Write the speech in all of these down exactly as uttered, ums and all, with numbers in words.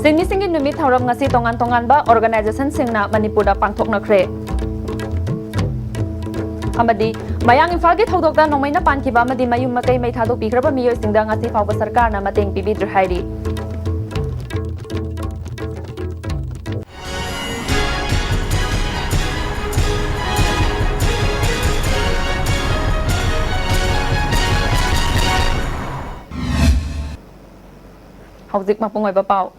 ꯁꯤꯟꯃꯤꯁꯤꯡꯒꯤ ꯅꯨꯃꯤꯠ ꯊꯧꯔꯝ ꯉꯁꯤ ꯇꯣꯉꯥꯟ ꯇꯣꯉꯥꯟꯕ organization ꯁꯤꯡꯅ ꯃꯅꯤꯄꯨꯔꯗ ꯄꯥꯡꯊꯣꯛꯅꯈ꯭ꯔꯦ꯫ ꯑꯃꯗꯤ ꯃꯌꯥꯡ ꯏꯝꯐꯥꯜꯒꯤ ꯊꯧꯗꯣꯛꯇ ꯅꯣꯡꯃꯩꯅ ꯄꯥꯟꯈꯤꯕ ꯑꯃꯗꯤ ꯃꯌꯨꯝ ꯃꯀꯩ ꯃꯩ ꯊꯥꯗꯣꯛꯄꯤꯈ꯭ꯔꯕ ꯃꯤꯑꯣꯏꯁꯤꯡꯗ ꯉꯁꯤ ꯐꯥꯎꯕ ꯁꯔꯀꯥꯔꯅ ꯃꯇꯦꯡ ꯄꯤꯕꯤꯗ꯭ꯔꯤ ꯍꯥꯏꯔꯤ꯫ ꯍꯧꯖꯤꯛ ꯃꯄꯨꯡ ꯑꯣꯏꯕ ꯄꯥꯎ꯫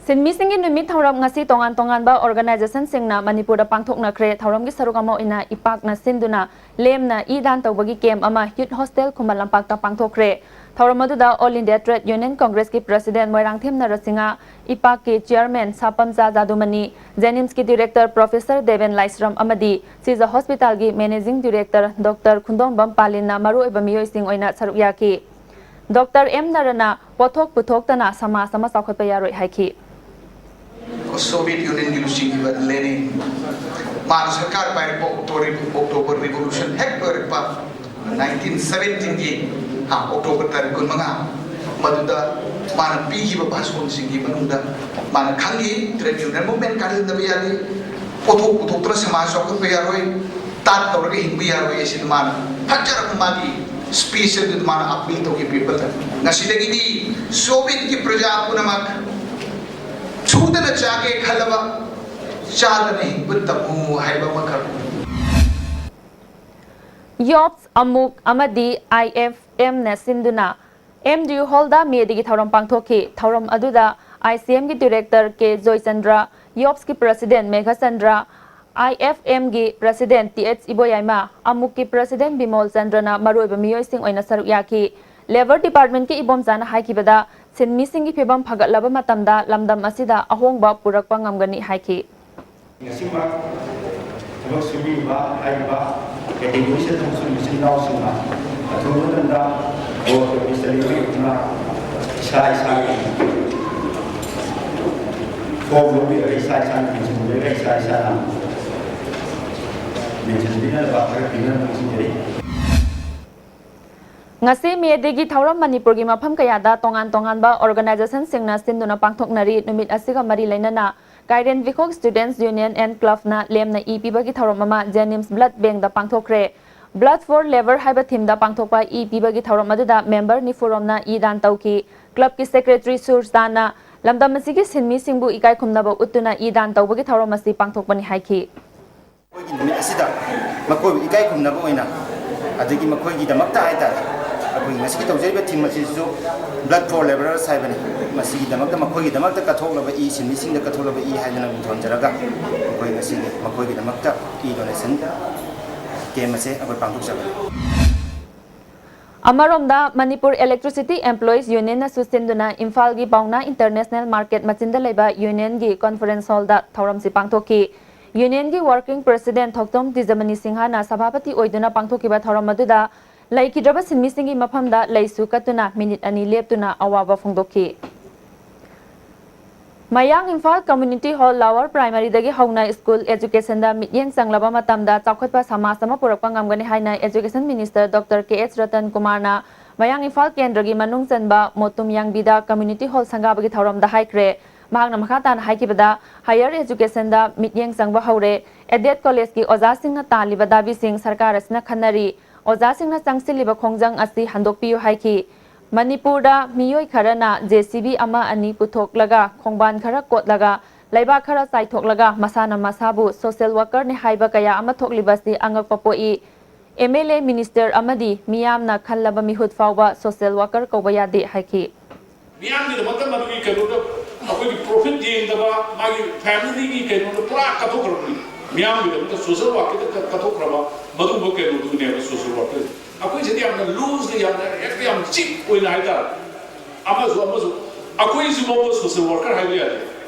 ꯁꯤꯟꯃꯤꯁꯤꯡꯒꯤ ꯅꯨꯃꯤꯠ ꯊꯧꯔꯝ ꯉꯁꯤ ꯇꯣꯉꯥꯟ ꯇꯣꯉꯥꯟꯕ organization ꯁꯤꯡꯅ ꯃꯅꯤꯄꯨꯔꯗ ꯄꯥꯡꯊꯣꯛꯅꯈ꯭ꯔꯦ꯫ ꯊꯧꯔꯝꯒꯤ ꯁꯔꯨꯛ ꯑꯃ ꯑꯣꯏꯅ ꯏꯄꯥꯛꯅ ꯁꯤꯟꯗꯨꯅ ꯂꯦꯝꯅ ꯏ ꯗꯥꯟ ꯇꯧꯕꯒꯤ camp ꯑꯃ Youth Hostel ꯈꯨꯃꯟ ꯂꯝꯄꯥꯛꯇ ꯄꯥꯡꯊꯣꯛꯈ꯭ꯔꯦ꯫ ꯊꯧꯔꯝ ꯑꯗꯨꯗ All India Trade Union Congress ꯀꯤ President Moirangthem Narasimha, ꯏꯄꯥꯛꯀꯤ Chairman ꯁꯥꯄꯝꯆꯥ ꯖꯥꯗꯨꯃꯅꯤ, JNIMS ꯀꯤ Director Professor ꯗꯦꯕꯦꯟ ꯂꯥꯏꯁ꯭ꯔꯝ ꯑꯃꯗꯤ ꯁꯤꯖ Hospital ꯒꯤ Managing Director Doctor ꯈꯨꯟꯗꯣꯝꯕꯝ ꯄꯥꯂꯤꯟꯅ ꯃꯔꯨꯑꯣꯏꯕ ꯃꯤꯑꯣꯏꯁꯤꯡ ꯑꯣꯏꯅ ꯁꯔꯨꯛ ꯌꯥꯈꯤ꯫ Doctor ꯑꯦꯝ ꯅꯔꯅ ꯄꯣꯠꯊꯣꯛ ꯄꯨꯊꯣꯛꯇꯅ ꯁꯃꯥꯖ ꯑꯃ ꯆꯥꯎꯈꯠꯄ ꯌꯥꯔꯣꯏ ꯍꯥꯏꯈꯤ꯫ Soviet Union ꯒꯤ ꯂꯨꯆꯤꯡꯈꯤꯕ ꯂꯦꯅꯤꯟ, ꯃꯥꯅ ꯁꯔꯀꯥꯔ ꯄꯥꯏꯔꯛꯄ October, October Revolution ꯍꯦꯛ ꯂꯣꯏꯔꯛꯄ nineteen seventeen ꯒꯤ, ꯍꯥ, October ꯇꯥꯔꯤꯛ ꯀꯨꯟꯃꯉꯥ, ꯃꯗꯨꯗ ꯃꯥꯅ ꯄꯤꯈꯤꯕ ꯚꯥꯁꯣꯟꯁꯤꯡꯒꯤ ꯃꯅꯨꯡꯗ ꯃꯥꯅ ꯈꯪꯈꯤ, trade union movement ꯀꯥꯏꯍꯟꯗꯕ ꯌꯥꯗꯦ, ꯄꯣꯠꯊꯣꯛ ꯄꯨꯊꯣꯛꯇꯨꯅ ꯁꯃꯥꯖ ꯆꯥꯎꯈꯠꯄ ꯌꯥꯔꯣꯏ, ꯇꯥꯠ ꯇꯧꯔꯒ ꯍꯤꯡꯕ ꯌꯥꯔꯣꯏ꯫ ꯑꯁꯤꯗ ꯃꯥꯅ ꯐꯖꯔꯕ ꯃꯥꯒꯤ speech ꯑꯗꯨꯗ ꯃꯥꯅ appeal ꯇꯧꯈꯤ people ꯗ꯫ ꯉꯁꯤꯗꯒꯤꯗꯤ Soviet ꯀꯤ ꯄ꯭ꯔꯖꯥ ꯄꯨꯝꯅꯃꯛ ꯁꯨꯗꯅ ꯆꯥꯒꯦ ꯈꯜꯂꯕ ꯆꯥꯗꯅ ꯍꯤꯡꯕ ꯇꯝꯃꯨ ꯍꯥꯏꯕ ꯑꯃꯈꯛ꯫ ꯌꯣꯞꯁ, ꯑꯃꯨꯛ ꯑꯃꯗꯤ IFM ꯅ ꯁꯤꯟꯗꯨꯅ MDU Hall ꯗ ꯃꯦꯗꯤꯒꯤ ꯊꯧꯔꯝ ꯄꯥꯡꯊꯣꯛꯈꯤ꯫ ꯊꯧꯔꯝ ꯑꯗꯨꯗ ICM ꯒꯤ Director ꯀꯦ ꯖꯣꯏꯆꯟꯗ꯭ꯔ, ꯌꯣꯞꯁ ꯀꯤ President ꯃꯦꯘꯆꯟꯗ꯭ꯔ, IFM ꯒꯤ President ꯇꯤ ꯑꯩꯆ ꯏꯕꯣꯌꯥꯏꯃ, ꯑꯃꯨꯛꯀꯤ President ꯕꯤꯃꯣꯜ ꯆꯟꯗ꯭ꯔꯅ ꯃꯔꯨꯑꯣꯏꯕ ꯃꯤꯑꯣꯏꯁꯤꯡ ꯑꯣꯏꯅ ꯁꯔꯨꯛ ꯌꯥꯈꯤ꯫ Labour Department ꯀꯤ ꯏꯕꯣꯝꯆꯥꯅ ꯍꯥꯏꯈꯤꯕꯗ, ꯁꯤꯟꯃꯤꯁꯤꯡꯒꯤ ꯐꯤꯕꯝ ꯐꯒꯠꯂꯕ ꯃꯇꯝꯗ ꯂꯝꯗꯝ ꯑꯁꯤꯗ ꯑꯍꯣꯡꯕ ꯄꯨꯔꯛꯄ ꯉꯝꯒꯅꯤ ꯍꯥꯏꯈꯤ꯫ ꯉꯁꯤꯃꯛ ꯊꯕꯛ ꯁꯨꯕꯤꯔꯤꯕ ꯍꯥꯏꯔꯤꯕ category ꯁꯦ ꯊꯕꯛ ꯁꯨꯔꯤꯕ ꯏꯆꯤꯜ ꯏꯅꯥꯎꯁꯤꯡꯅ ꯑꯊꯨꯕ ꯃꯇꯝꯗ board ꯇ ꯂꯦꯡꯕꯤꯔꯛꯇꯨꯅ ꯏꯁꯥ ꯏꯁꯥꯒꯤ form ꯂꯧꯕꯤꯔꯒ ꯏꯁꯥ ꯏꯁꯥꯅ ꯃꯦꯟꯁꯤꯟꯕꯤꯔꯒ ꯏꯁꯥ ꯏꯁꯥꯅ ꯃꯦꯟꯁꯤꯟꯕꯤꯅꯅꯕ ꯊꯥꯒꯠꯄꯤꯅ ꯅꯤꯡꯁꯤꯡꯖꯔꯤ꯫ ꯉꯁꯤ May Day ꯒꯤ ꯊꯧꯔꯝ ꯃꯅꯤꯄꯨꯔꯒꯤ ꯃꯐꯝ ꯀꯌꯥꯗ ꯇꯣꯉꯥꯟ ꯇꯣꯉꯥꯟꯕ organization ꯁꯤꯡꯅ ꯁꯤꯟꯗꯨꯅ ꯄꯥꯡꯊꯣꯛꯅꯔꯤ꯫ ꯅꯨꯃꯤꯠ ꯑꯁꯤꯒ ꯃꯔꯤ ꯂꯩꯅꯅ ꯀꯥꯏꯔꯦꯟ ꯚꯤꯈꯣꯛ Students Union and Club ꯅ ꯂꯦꯝꯅ ꯏ ꯄꯤꯕꯒꯤ ꯊꯧꯔꯝ ꯑꯃ JNIMS Blood Bank the ꯄꯥꯡꯊꯣꯛꯈ꯭ꯔꯦ꯫ Blood for Labour ꯍꯥꯏꯕ theme ꯗ ꯄꯥꯡꯊꯣꯛꯄ ꯏ ꯄꯤꯕꯒꯤ ꯊꯧꯔꯝ ꯑꯗꯨꯗ member ꯅꯤꯐꯨ ꯔꯣꯝꯅ ꯏ ꯗꯥꯟ ꯇꯧꯈꯤ꯫ Club ꯀꯤ secretary ꯁꯨꯔꯖꯗꯥꯟꯅ ꯂꯝꯗꯝ ꯑꯁꯤꯒꯤ ꯁꯤꯟꯃꯤꯁꯤꯡꯕꯨ ꯏꯀꯥꯏ ꯈꯨꯝꯅꯕ ꯎꯠꯇꯨꯅ ꯏ ꯗꯥꯟ ꯇꯧꯕꯒꯤ ꯊꯧꯔꯝ ꯑꯁꯤ ꯄꯥꯡꯊꯣꯛꯄꯅꯤ ꯍꯥꯏꯈꯤ꯫ ꯑꯩꯈꯣꯏꯒꯤ ꯅꯨꯃꯤꯠ ꯑꯁꯤꯗ ꯃꯈꯣꯏꯕꯨ ꯏꯀꯥꯏ ꯈꯨꯝꯅꯕ ꯑꯣꯏꯅ, ꯑꯗꯒꯤ ꯃꯈꯣꯏꯒꯤꯗꯃꯛꯇ ꯍꯥꯏꯇꯥꯔꯦ, ꯑꯩꯈꯣꯏꯒꯤ ꯉꯁꯤꯒꯤ ꯇꯧꯖꯔꯤꯕ theme ꯑꯁꯤꯁꯨ Blood for Labourers ꯍꯥꯏꯕꯅꯤ꯫ ꯃꯁꯤꯒꯤꯗꯃꯛꯇ, ꯃꯈꯣꯏꯒꯤꯗꯃꯛꯇ ꯀꯠꯊꯣꯛꯂꯕ ꯏ, ꯁꯤꯟꯃꯤꯁꯤꯡꯗ ꯀꯠꯊꯣꯛꯂꯕ ꯏ ꯍꯥꯏꯗꯅ ꯃꯤꯡꯊꯣꯟꯖꯔꯒ, ꯑꯩꯈꯣꯏ ꯉꯁꯤꯒꯤ ꯃꯈꯣꯏꯒꯤꯗꯃꯛꯇ ꯏ donation camp ꯑꯁꯦ ꯑꯩꯈꯣꯏ ꯄꯥꯡꯊꯣꯛꯆꯕꯅꯤ꯫ ꯑꯃꯔꯣꯝꯗ, ꯃꯅꯤꯄꯨꯔ Electricity Employees Union ꯅꯁꯨ ꯁꯤꯟꯗꯨꯅ ꯏꯝꯐꯥꯜꯒꯤ ꯄꯥꯎꯅꯥ International Market ꯃꯆꯤꯟꯗ ꯂꯩꯕ union ꯒꯤ conference hall ꯗ ꯊꯧꯔꯝꯁꯤ ꯄꯥꯡꯊꯣꯛꯈꯤ꯫ Union ꯒꯤ working president ꯊꯣꯛꯇꯣꯝ ꯇꯤꯖꯃꯅꯤ ꯁꯤꯡꯍꯅ ꯁꯚꯥꯄꯇꯤ ꯑꯣꯏꯗꯨꯅ ꯄꯥꯡꯊꯣꯛꯈꯤꯕ ꯊꯧꯔꯝ ꯑꯗꯨꯗ ꯂꯩꯈꯤꯗ꯭ꯔꯕ ꯁꯤꯟꯃꯤꯁꯤꯡꯒꯤ ꯃꯐꯝꯗ ꯂꯩꯁꯨ ꯀꯠꯇꯨꯅ ꯃꯤꯅꯤꯠ ꯑꯅꯤ ꯂꯦꯞꯇꯨꯅ ꯑꯋꯥꯕ ꯐꯣꯡꯗꯣꯛꯈꯤ꯫ ꯃꯌꯥꯡ Imphal Community Hall Lower Primary ꯗꯒꯤ ꯍꯧꯅ school education ꯗ ꯃꯤꯠꯌꯦꯡ ꯆꯪꯂꯕ ꯃꯇꯝꯗ ꯆꯥꯎꯈꯠꯄ ꯁꯃꯥꯖ ꯑꯃ ꯄꯨꯔꯛꯄ ꯉꯝꯒꯅꯤ ꯍꯥꯏꯅ Education Minister Doctor ꯀꯦ ꯑꯦꯁ ꯔꯇꯟ ꯀꯨꯃꯥꯔꯅ ꯃꯌꯥꯡ ꯏꯝꯐꯥꯜ ꯀꯦꯟꯗ꯭ꯔꯒꯤ ꯃꯅꯨꯡ ꯆꯟꯕ ꯃꯣꯇꯨꯝ ꯌꯥꯡꯕꯤꯗ community hall ꯁꯪꯒꯥꯕꯒꯤ ꯊꯧꯔꯝꯗ ꯍꯥꯏꯈ꯭ꯔꯦ꯫ ꯃꯍꯥꯛꯅ ꯃꯈꯥ ꯇꯥꯅ ꯍꯥꯏꯈꯤꯕꯗ, higher education ꯗ ꯃꯤꯠꯌꯦꯡ ꯆꯪꯕ ꯍꯧꯔꯦ꯫ Aided college ꯀꯤ ꯑꯣꯖꯥꯁꯤꯡꯅ ꯇꯥꯜꯂꯤꯕ ꯗꯥꯕꯤꯁꯤꯡ ꯁꯔꯀꯥꯔ ꯑꯁꯤꯅ ꯈꯟꯅꯔꯤ꯫ ꯑꯣꯖꯥꯁꯤꯡꯅ ꯆꯪꯁꯤꯜꯂꯤꯕ ꯈꯣꯡꯖꯪ ꯑꯁꯤ ꯍꯟꯗꯣꯛꯄꯤꯌꯨ ꯍꯥꯏꯈꯤ꯫ ꯃꯅꯤꯄꯨꯔꯗ ꯃꯤꯑꯣꯏ ꯈꯔꯅ JCB ꯑꯃ ꯑꯅꯤ ꯄꯨꯊꯣꯛꯂꯒ, ꯈꯣꯡꯕꯥꯟ ꯈꯔ ꯀꯣꯠꯂꯒ, ꯂꯩꯕꯥꯛ ꯈꯔ ꯆꯥꯏꯊꯣꯛꯂꯒ ꯃꯁꯥꯅ ꯃꯁꯥꯕꯨ social worker ꯅꯤ ꯍꯥꯏꯕ ꯀꯌꯥ ꯑꯃ ꯊꯣꯛꯂꯤꯕꯁꯤ ꯑꯉꯛꯄ ꯄꯣꯛꯏ꯫ MLA, minister ꯑꯃꯗꯤ ꯃꯤꯌꯥꯝꯅ ꯈꯜꯂꯕ ꯃꯤꯍꯨꯠ ꯐꯥꯎꯕ social worker ꯀꯧꯕ ꯌꯥꯗꯦ ꯍꯥꯏꯈꯤ꯫ ꯃꯤꯌꯥꯝꯒꯤꯗꯃꯛꯇ ꯃꯗꯨꯒꯤ ꯀꯩꯅꯣꯗ ꯑꯩꯈꯣꯏꯒꯤ profit ꯌꯦꯡꯗꯕ, ꯃꯥꯒꯤ family ꯒꯤ ꯀꯩꯅꯣꯗ ꯄꯨꯔꯥ ꯀꯠꯊꯣꯛꯈ꯭ꯔꯕꯅꯤ꯫ ꯃꯤꯌꯥꯝꯒꯤꯗꯃꯛꯇ social work ꯀꯤꯗ ꯀꯠ-, ꯀꯠꯊꯣꯛꯈ꯭ꯔꯕ ꯃꯗꯨꯒꯨꯝꯕ ꯀꯩꯅꯣꯗꯨꯅꯦꯕ social worker꯫ ꯑꯩꯈꯣꯏꯁꯤꯗꯤ ꯌꯥꯝꯅ loose ꯇ, ꯌꯥꯝꯅ ꯍꯦꯛꯇ ꯌꯥꯝ cheap ꯑꯣꯏꯅ ꯍꯥꯏꯇꯥꯔꯦ꯫ ꯑꯃꯁꯨ, ꯑꯃꯁꯨ, ꯑꯩꯈꯣꯏꯁꯨ ꯐꯥꯎꯕ social worker ꯍꯥꯏꯕ ꯌꯥꯗꯦ꯫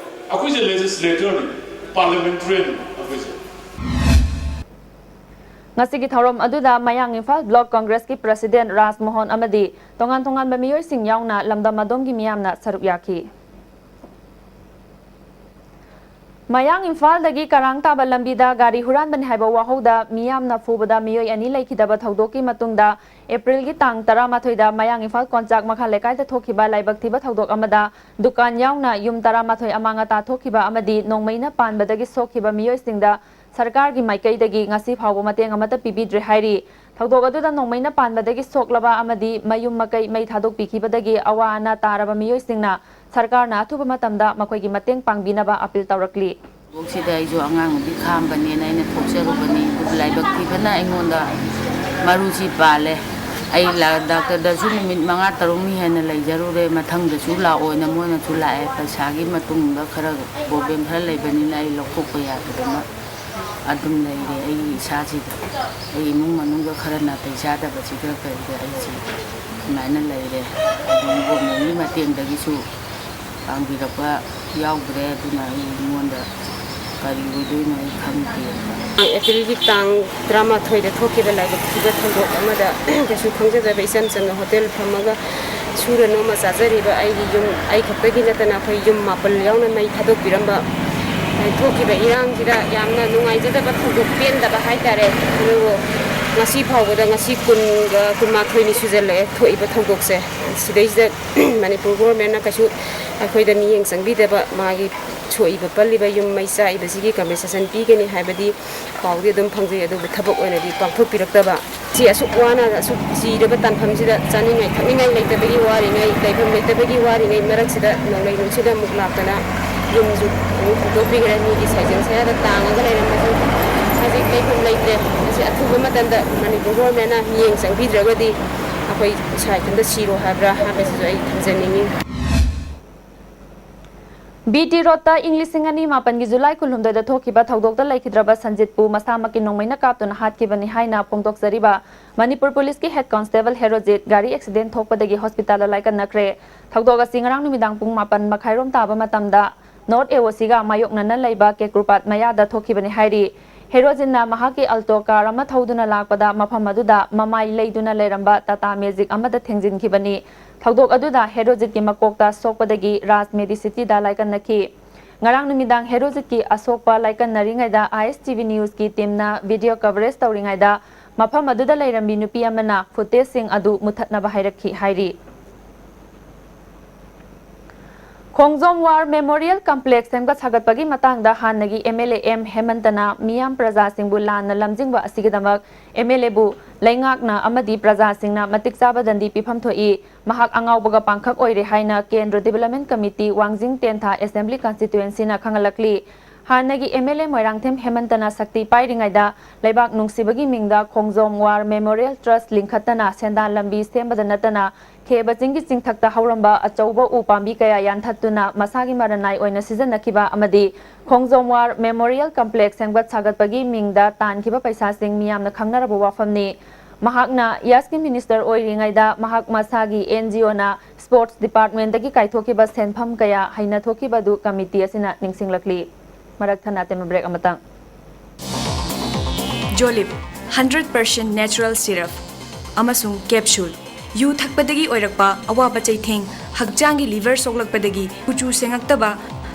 ꯑꯩꯈꯣꯏꯁꯦ legislator ꯅꯤ, parliamentarian ꯅꯤ ꯑꯩꯈꯣꯏꯁꯦ꯫ ꯉꯁꯤꯒꯤ ꯊꯧꯔꯝ ꯑꯗꯨꯗ ꯃꯌꯥꯡ ꯏꯝꯐꯥꯜ Block Congress ꯀꯤ president ꯔꯥꯖ ꯃꯣꯍꯟ ꯑꯃꯗꯤ ꯇꯣꯉꯥꯟ ꯇꯣꯉꯥꯟꯕ ꯃꯤꯑꯣꯏꯁꯤꯡ ꯌꯥꯎꯅ ꯂꯝꯗꯝ ꯑꯗꯣꯝꯒꯤ ꯃꯤꯌꯥꯝꯅ ꯁꯔꯨꯛ ꯌꯥꯈꯤ꯫ ꯃꯌꯥꯡ ꯏꯝꯐꯥꯜꯗꯒꯤ ꯀꯔꯥꯡ ꯇꯥꯕ ꯂꯝꯕꯤꯗ ꯒꯥꯔꯤ ꯍꯨꯔꯥꯟꯕꯅꯤ ꯍꯥꯏꯕ ꯋꯥꯍꯧꯗ ꯃꯤꯌꯥꯝꯅ ꯐꯨꯕꯗ ꯃꯤꯑꯣꯏ ꯑꯅꯤ ꯂꯩꯈꯤꯗꯕ ꯊꯧꯗꯣꯛꯀꯤ ꯃꯇꯨꯡꯗ ꯑꯦꯄ꯭ꯔꯤꯜꯒꯤ ꯇꯥꯡ ꯇꯔꯥꯃꯥꯊꯣꯏꯗ ꯃꯌꯥꯡ ꯏꯝꯐꯥꯜ ꯀꯣꯟꯆꯥꯛ ꯃꯈꯥ ꯂꯩꯀꯥꯏꯗ ꯊꯣꯛꯈꯤꯕ ꯂꯥꯏꯕꯛ ꯊꯤꯕ ꯊꯧꯗꯣꯛ ꯑꯃꯗ ꯗꯨꯀꯥꯟ ꯌꯥꯎꯅ ꯌꯨꯝ ꯇꯔꯥꯃꯥꯊꯣꯏ ꯑꯃꯥꯡ ꯑꯇꯥ ꯊꯣꯛꯈꯤꯕ ꯑꯃꯗꯤ ꯅꯣꯡꯃꯩꯅ ꯄꯥꯟꯕꯗꯒꯤ ꯁꯣꯛꯈꯤꯕ ꯃꯤꯑꯣꯏꯁꯤꯡꯗ ꯁꯔꯀꯥꯔꯒꯤ ꯃꯥꯏꯀꯩꯗꯒꯤ ꯉꯁꯤ ꯐꯥꯎꯕ ꯃꯇꯦꯡ ꯑꯃꯠꯇ ꯄꯤꯕꯤꯗ꯭ꯔꯦ ꯍꯥꯏꯔꯤ꯫ ꯊꯧꯗꯣꯛ ꯑꯗꯨꯗ ꯅꯣꯡꯃꯩꯅ ꯄꯥꯟꯕꯗꯒꯤ ꯁꯣꯛꯂꯕ ꯑꯃꯗꯤ ꯃꯌꯨꯝ ꯃꯀꯩ ꯃꯩ ꯊꯥꯗꯣꯛꯄꯤꯈꯤꯕꯗꯒꯤ ꯑꯋꯥ ꯑꯅꯥ ꯇꯥꯔꯕ ꯃꯤꯑꯣꯏꯁꯤꯡꯅ ꯁꯔꯀꯥꯔꯅ ꯑꯊꯨꯕ ꯃꯇꯝꯗ ꯃꯈꯣꯏꯒꯤ ꯃꯇꯦꯡ ꯄꯥꯡꯕꯤꯅꯕ ꯑꯄꯤꯜ ꯇꯧꯔꯛꯂꯤ꯫ ꯊꯧꯗꯣꯛꯁꯤꯗ ꯑꯩꯁꯨ ꯑꯉꯥꯡ ꯅꯨꯄꯤ ꯈꯥꯝꯕꯅꯦꯅ ꯑꯩꯅ ꯊꯣꯛꯆꯔꯨꯕꯅꯤ꯫ ꯑꯗꯨꯕꯨ ꯂꯥꯏꯕꯛ ꯊꯤꯕꯅ ꯑꯩꯉꯣꯟꯗ ꯃꯔꯨꯁꯤ ꯄꯥꯜꯂꯦ꯫ ꯑꯩ ꯂꯥ-, ꯗꯥꯛꯇꯔꯗꯁꯨ ꯅꯨꯃꯤꯠ ꯃꯉꯥ ꯇꯔꯨꯛꯅꯤ ꯍꯦꯟꯅ ꯂꯩꯖꯔꯨꯔꯦ꯫ ꯃꯊꯪꯗꯁꯨ ꯂꯥꯛꯑꯣꯅ ꯃꯣꯏꯅꯁꯨ ꯂꯥꯛꯑꯦ꯫ ꯄꯩꯁꯥꯒꯤ ꯃꯇꯨꯡꯗ ꯈꯔ ꯄ꯭ꯔꯣꯕ꯭ꯂꯦꯝ ꯈꯔ ꯂꯩꯕꯅꯤꯅ ꯑꯩ ꯂꯧꯊꯣꯛꯄ ꯌꯥꯗꯗꯅ ꯑꯗꯨꯝ ꯂꯩꯔꯦ꯫ ꯑꯩꯒꯤ ꯏꯁꯥꯁꯤꯗ, ꯑꯩ ꯏꯃꯨꯡ ꯃꯅꯨꯡꯗ ꯈꯔ ꯅꯥꯇꯩ ꯆꯥꯗꯕꯁꯤꯗ ꯀꯩꯗ ꯑꯩꯁꯦ ꯁꯨꯃꯥꯏꯅ ꯂꯩꯔꯦ꯫ ꯑꯗꯨꯝ ꯒꯣꯔꯃꯦꯟꯒꯤ ꯃꯇꯦꯡꯗꯒꯤꯁꯨ ꯄꯥꯡꯕꯤꯔꯛꯄ ꯌꯥꯎꯗ꯭ꯔꯦ꯫ ꯑꯗꯨꯅ ꯑꯩ ꯑꯩꯉꯣꯟꯗ ꯀꯔꯤ ꯑꯣꯏꯗꯣꯏꯅꯣ ꯑꯩ ꯈꯪꯗꯦ꯫ ꯑꯦꯄ꯭ꯔꯤꯜꯒꯤ ꯇꯥꯡ ꯇꯔꯥꯃꯥꯊꯣꯏꯗ ꯊꯣꯛꯈꯤꯕ ꯂꯥꯏꯕꯛ ꯊꯤꯕ ꯊꯧꯗꯣꯛ ꯑꯃꯗ ꯀꯩꯁꯨ ꯈꯪꯖꯗꯕ ꯏꯆꯝ ꯆꯝꯅ ꯍꯣꯇꯦꯜ ꯐꯝꯃꯒ ꯁꯨꯔ ꯅꯣꯝꯃ ꯆꯥꯖꯔꯤꯕ ꯑꯩꯒꯤ ꯌꯨꯝ, ꯑꯩ ꯈꯛꯇꯒꯤ ꯅꯠꯇꯅ ꯑꯩꯈꯣꯏ ꯌꯨꯝ ꯃꯥꯄꯜ ꯌꯥꯎꯅ ꯃꯩ ꯊꯥꯗꯣꯛꯄꯤꯔꯝꯕ ꯊꯣꯛꯈꯤꯕ ꯏꯔꯥꯡꯁꯤꯗ ꯌꯥꯝꯅ ꯅꯨꯡꯉꯥꯏꯖꯗꯕ ꯊꯧꯗꯣꯛ ꯄꯦꯟꯗꯕ ꯍꯥꯏꯇꯥꯔꯦ꯫ ꯑꯗꯨꯕꯨ ꯉꯁꯤ ꯐꯥꯎꯕꯗ, ꯉꯁꯤ ꯀꯨꯟꯒ ꯀꯨꯟꯃꯥꯊꯣꯏꯅꯤ ꯁꯨꯖꯜꯂꯛꯑꯦ ꯊꯣꯛꯏꯕ ꯊꯧꯗꯣꯛꯁꯦ꯫ ꯁꯤꯗꯩꯁꯤꯗ ꯃꯅꯤꯄꯨꯔ ꯒꯣꯔꯃꯦꯟꯅ ꯀꯩꯁꯨ ꯑꯩꯈꯣꯏꯗ ꯃꯤꯠꯌꯦꯡ ꯆꯪꯕꯤꯗꯕ, ꯃꯥꯒꯤ ꯁꯣꯛꯏꯕ ꯄꯜꯂꯤꯕ ꯌꯨꯝ ꯃꯩ ꯆꯥꯛꯏꯕꯁꯤꯒꯤ ꯀꯝꯄꯦꯟꯁꯦꯁꯟ ꯄꯤꯒꯅꯤ ꯍꯥꯏꯕꯗꯤ ꯄꯥꯎꯗꯤ ꯑꯗꯨꯝ ꯐꯪꯖꯩ, ꯑꯗꯨꯕꯨ ꯊꯕꯛ ꯑꯣꯏꯅꯗꯤ ꯄꯥꯡꯊꯣꯛꯄꯤꯔꯛꯇꯕ꯫ ꯁꯤ ꯑꯁꯨꯛ ꯋꯥꯅ, ꯑꯁꯨꯛ ꯆꯤꯔꯕ ꯇꯥꯟꯐꯝꯁꯤꯗ ꯆꯥꯅꯤꯡꯉꯥꯏ ꯊꯛꯅꯤꯡꯉꯥꯏ ꯂꯩꯇꯕꯒꯤ ꯋꯥꯔꯤꯉꯩ, ꯂꯩꯐꯝ ꯂꯩꯇꯕꯒꯤ ꯋꯥꯔꯤꯉꯩ ꯃꯔꯛꯁꯤꯗ ꯅꯣꯡꯂꯩ ꯅꯨꯡꯁꯤꯠ ꯑꯃꯨꯛ ꯂꯥꯛꯇꯅ ꯌꯨꯝꯁꯨ ꯑꯃꯨꯛ ꯍꯨꯟꯗꯣꯛꯄꯤꯈ꯭ꯔꯦ꯫ ꯃꯤꯒꯤ ꯁꯥꯏꯖꯤꯟ ꯁꯌꯥꯗ ꯇꯥꯡꯉꯒ ꯂꯩꯔꯝꯕꯁꯨ ꯍꯧꯖꯤꯛ ꯂꯩꯐꯝ ꯂꯩꯇ꯭ꯔꯦ꯫ ꯃꯁꯤ ꯑꯊꯨꯕ ꯃꯇꯝꯗ ꯃꯅꯤꯄꯨꯔ ꯒꯣꯔꯃꯦꯟꯅ ꯃꯤꯠꯌꯦꯡ ꯆꯪꯕꯤꯗ꯭ꯔꯒꯗꯤ ꯑꯩꯈꯣꯏ ꯏꯁꯥ ꯏꯊꯟꯇ ꯁꯤꯔꯣ ꯍꯥꯏꯕ꯭ꯔꯥ ꯍꯥꯏꯕꯁꯤꯁꯨ ꯑꯩ ꯊꯝꯖꯅꯤꯡꯉꯤ꯫ ꯕꯤ ꯇꯤ ꯔꯣꯗꯇ ꯏꯪ ꯂꯤꯁꯤꯡ ꯑꯅꯤ ꯃꯥꯄꯟꯒꯤ ꯖꯨꯂꯥꯏ ꯀꯨꯟꯍꯨꯝꯗꯣꯏꯗ ꯊꯣꯛꯈꯤꯕ ꯊꯧꯗꯣꯛꯇ ꯂꯩꯈꯤꯗ꯭ꯔꯕ ꯁꯟꯖꯤꯠꯄꯨ ꯃꯁꯥꯃꯛꯀꯤ ꯅꯣꯡꯃꯩꯅ ꯀꯥꯞꯇꯨꯅ ꯍꯥꯠꯈꯤꯕꯅꯤ ꯍꯥꯏꯅ ꯐꯣꯡꯗꯣꯛꯆꯔꯤꯕ ꯃꯅꯤꯄꯨꯔ ꯄꯨꯂꯤꯁꯀꯤ ꯍꯦꯗ ꯀꯣꯟꯁꯇꯦꯕꯜ ꯍꯦꯔꯣꯖꯤꯠ ꯒꯥꯔꯤ ꯑꯦꯛꯁꯤꯗꯦꯟ ꯊꯣꯛꯄꯗꯒꯤ ꯍꯣꯁꯄꯤꯇꯥꯜꯗ ꯂꯥꯏꯀꯠꯅꯈ꯭ꯔꯦ꯫ ꯊꯧꯗꯣꯛ ꯑꯁꯤ ꯉꯔꯥꯡ ꯅꯨꯃꯤꯗꯥꯡ ꯄꯨꯡ ꯃꯥꯄꯟ ꯃꯈꯥꯏꯔꯣꯝ ꯇꯥꯕ ꯃꯇꯝꯗ ꯅꯣꯔꯠ ꯑꯦ ꯑꯣ ꯁꯤꯒ ꯃꯥꯌꯣꯛꯅꯅ ꯂꯩꯕ ꯀꯦꯀ꯭ꯔꯨꯄꯥꯠ ꯃꯌꯥꯗ ꯊꯣꯛꯈꯤꯕꯅꯤ ꯍꯥꯏꯔꯤ꯫ ꯍꯦꯔꯣꯖꯤꯠꯅ ꯃꯍꯥꯛꯀꯤ ꯑꯜꯇꯣ ꯀꯥꯔ ꯑꯃ ꯊꯧꯗꯨꯅ ꯂꯥꯛꯄꯗ ꯃꯐꯝ ꯑꯗꯨꯗ ꯃꯃꯥꯏ ꯂꯩꯗꯨꯅ ꯂꯩꯔꯝꯕ ꯇꯥꯇꯥ ꯃꯦꯖꯤꯛ ꯑꯃꯗ ꯊꯦꯡꯖꯤꯟꯈꯤꯕꯅꯤ꯫ ꯊꯧꯗꯣꯛ ꯑꯗꯨꯗ ꯍꯦꯔꯣꯖꯤꯠꯀꯤ ꯃꯀꯣꯛꯇ ꯁꯣꯛꯄꯗꯒꯤ ꯔꯥꯖ ꯃꯦꯗꯤꯁꯤꯇꯤꯗ ꯂꯥꯏꯀꯠꯅꯈꯤ꯫ ꯉꯔꯥꯡ ꯅꯨꯃꯤꯗꯥꯡ ꯍꯦꯔꯣꯖꯤꯠꯀꯤ ꯑꯁꯣꯛꯄ ꯂꯥꯏꯀꯠꯅꯔꯤꯉꯩꯗ ꯑꯥꯏ ꯑꯦꯁ ꯇꯤ ꯚꯤ ꯅ꯭ꯌꯨꯁꯀꯤ ꯇꯤꯝꯅ ꯚꯤꯗꯤꯑꯣ ꯀꯚꯔꯦꯖ ꯇꯧꯔꯤꯉꯩꯗ ꯃꯐꯝ ꯑꯗꯨꯗ ꯂꯩꯔꯝꯕꯤ ꯅꯨꯄꯤ ꯑꯃꯅ ꯐꯨꯇꯦꯖꯁꯤꯡ ꯑꯗꯨ ꯃꯨꯊꯠꯅꯕ ꯍꯥꯏꯔꯛꯈꯤ ꯍꯥꯏꯔꯤ꯫ ꯈꯣꯡꯖꯣꯝ ꯋꯥꯔ ꯃꯦꯃꯣꯔꯤꯌꯦꯜ ꯀꯝꯄ꯭ꯂꯦꯛꯁ ꯁꯦꯝꯒꯠ ꯁꯥꯒꯠꯄꯒꯤ ꯃꯇꯥꯡꯗ ꯍꯥꯟꯅꯒꯤ ꯑꯦꯝ ꯑꯦꯜ ꯑꯦ ꯑꯦꯝ ꯍꯦꯃꯟꯇꯅ ꯃꯤꯌꯥꯝ ꯄ꯭ꯔꯖꯥꯁꯤꯡꯕꯨ ꯂꯥꯟꯅ ꯂꯝꯖꯤꯡꯕ ꯑꯁꯤꯒꯤꯗꯃꯛ ꯑꯦꯝ ꯑꯦꯜ ꯑꯦꯕꯨ ꯂꯩꯉꯥꯛꯅ ꯑꯃꯗꯤ ꯄ꯭ꯔꯖꯥꯁꯤꯡꯅ ꯃꯇꯤꯛ ꯆꯥꯕ ꯗꯟꯗꯤ ꯄꯤꯐꯝ ꯊꯣꯛꯏ, ꯃꯍꯥꯛ ꯑꯉꯥꯎꯕꯒ ꯄꯥꯡꯈꯛ ꯑꯣꯏꯔꯦ ꯍꯥꯏꯅ ꯀꯦꯟꯗ꯭ꯔ ꯗꯤꯕꯦꯂꯞꯃꯦꯟ ꯀꯃꯤꯇꯤ ꯋꯥꯡꯖꯤꯡ ꯇꯦꯟꯊꯥ ꯑꯦꯁꯦꯝꯕ꯭ꯂꯤ ꯀꯟꯁꯇꯤꯇ꯭ꯋꯦꯟꯁꯤꯅ ꯈꯪꯍꯜꯂꯛꯂꯤ꯫ ꯍꯥꯟꯅꯒꯤ ꯑꯦꯝ ꯑꯦꯜ ꯑꯦ ꯃꯣꯏꯔꯥꯡꯊꯦꯝ ꯍꯦꯃꯟꯇꯅ ꯁꯛꯇꯤ ꯄꯥꯏꯔꯤꯉꯩꯗ ꯂꯩꯕꯥꯛ ꯅꯨꯡꯁꯤꯕꯒꯤ ꯃꯤꯡꯗ ꯈꯣꯡꯖꯣꯝ ꯋꯥꯔ ꯃꯦꯃꯣꯔꯤꯌꯦꯜ ꯇ꯭ꯔꯁ ꯂꯤꯡꯈꯠꯇꯅ ꯁꯦꯟꯗꯥꯟ ꯂꯝꯕꯤ ꯁꯦꯝꯕꯗ ꯅꯠꯇꯅ ꯈꯦꯕ ꯆꯤꯡꯒꯤ ꯆꯤꯡꯊꯛꯇ ꯍꯧꯔꯝꯕ ꯑꯆꯧꯕ ꯎ ꯄꯥꯝꯕꯤ ꯀꯌꯥ ꯌꯥꯟꯊꯠꯇꯨꯅ ꯃꯁꯥꯒꯤ ꯃꯔꯟꯅꯥꯏ ꯑꯣꯏꯅ ꯁꯤꯖꯤꯟꯅꯈꯤꯕ ꯑꯃꯗꯤ ꯈꯣꯡꯖꯣꯝ ꯋꯥꯔ ꯃꯦꯃꯣꯔꯤꯌꯦꯜ ꯀꯝꯄ꯭ꯂꯦꯛꯁ ꯁꯦꯝꯒꯠ ꯁꯥꯒꯠꯄꯒꯤ ꯃꯤꯡꯗ ꯇꯥꯟꯈꯤꯕ ꯄꯩꯁꯥꯁꯤꯡ ꯃꯤꯌꯥꯝꯅ ꯈꯪꯅꯔꯕ ꯋꯥꯐꯝꯅꯤ꯫ ꯃꯍꯥꯛꯅ ꯌꯥꯁꯀꯤ ꯃꯤꯅꯤꯁꯇꯔ ꯑꯣꯏꯔꯤꯉꯩꯗ ꯃꯍꯥꯛ ꯃꯁꯥꯒꯤ ꯑꯦꯟ ꯖꯤ ꯑꯣꯅ ꯁ꯭ꯄꯣꯔꯠꯁ ꯗꯤꯄꯥꯔꯠꯃꯦꯟꯗꯒꯤ ꯀꯥꯏꯊꯣꯛꯈꯤꯕ ꯁꯦꯟꯐꯝ ꯀꯌꯥ ꯍꯩꯅ ꯊꯣꯛꯈꯤꯕ ꯑꯗꯨ ꯀꯃꯤꯇꯤ ꯑꯁꯤꯅ ꯅꯤꯡꯁꯤꯡꯂꯛꯂꯤ꯫ ꯃꯔꯛ ꯊꯠꯅ ꯇꯦꯝꯕ ꯕ꯭ꯔꯦꯛ ꯑꯃꯇꯪ꯫ ꯖꯣꯂꯤꯞ ꯍꯟꯗ꯭ꯔꯦꯠ ꯄꯥꯔꯁꯦꯟ ꯅꯦꯆꯔꯦꯜ ꯁꯤꯔꯞ ꯑꯃꯁꯨꯡ ꯀꯦꯞꯁꯨꯜ꯫ ꯌꯨ ꯊꯛꯄꯗꯒꯤ ꯑꯣꯏꯔꯛꯄ ꯑꯋꯥꯕ ꯆꯩꯊꯦꯡ, ꯍꯛꯆꯥꯡꯒꯤ ꯂꯤꯚꯔ ꯁꯣꯛꯂꯛꯄꯗꯒꯤ ꯀꯨꯆꯨ ꯁꯦꯡꯉꯛꯇꯕ,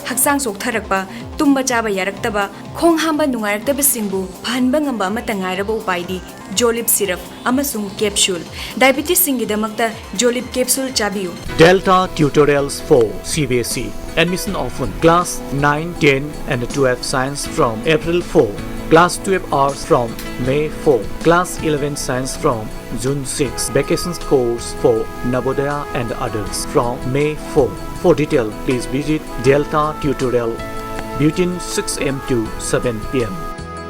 ꯍꯛꯆꯥꯡ ꯆꯣꯛꯊꯔꯛꯄ, ꯇꯨꯝꯕ ꯆꯥꯕ ꯌꯥꯔꯛꯇꯕ, ꯈꯣꯡ ꯍꯥꯝꯕ ꯅꯨꯡꯉꯥꯏꯔꯛꯇꯕꯁꯤꯡꯕꯨ ꯐꯍꯟꯕ ꯉꯝꯕ ꯑꯃꯠꯇ ꯉꯥꯏꯔꯕ ꯎꯄꯥꯏꯗꯤ ꯖꯣꯂꯤꯞ ꯁꯤꯔꯞ ꯑꯃꯁꯨꯡ ꯀꯦꯞꯁꯨꯜ꯫ ꯗꯥꯏꯕꯤꯇꯤꯁꯁꯤꯡꯒꯤꯗꯃꯛꯇ ꯖꯣꯂꯤꯞ ꯀꯦꯞꯁꯨꯜ ꯆꯥꯕꯤꯌꯨ꯫ Delta Tutorials for C B S E. Admission open. Class nine, ten and twelve science from April four. Class twelve arts from May four. Class eleven science from June six. Vacation course for Navodaya and others from May four. For detail, please visit Delta Tutorial between six A M to seven P M.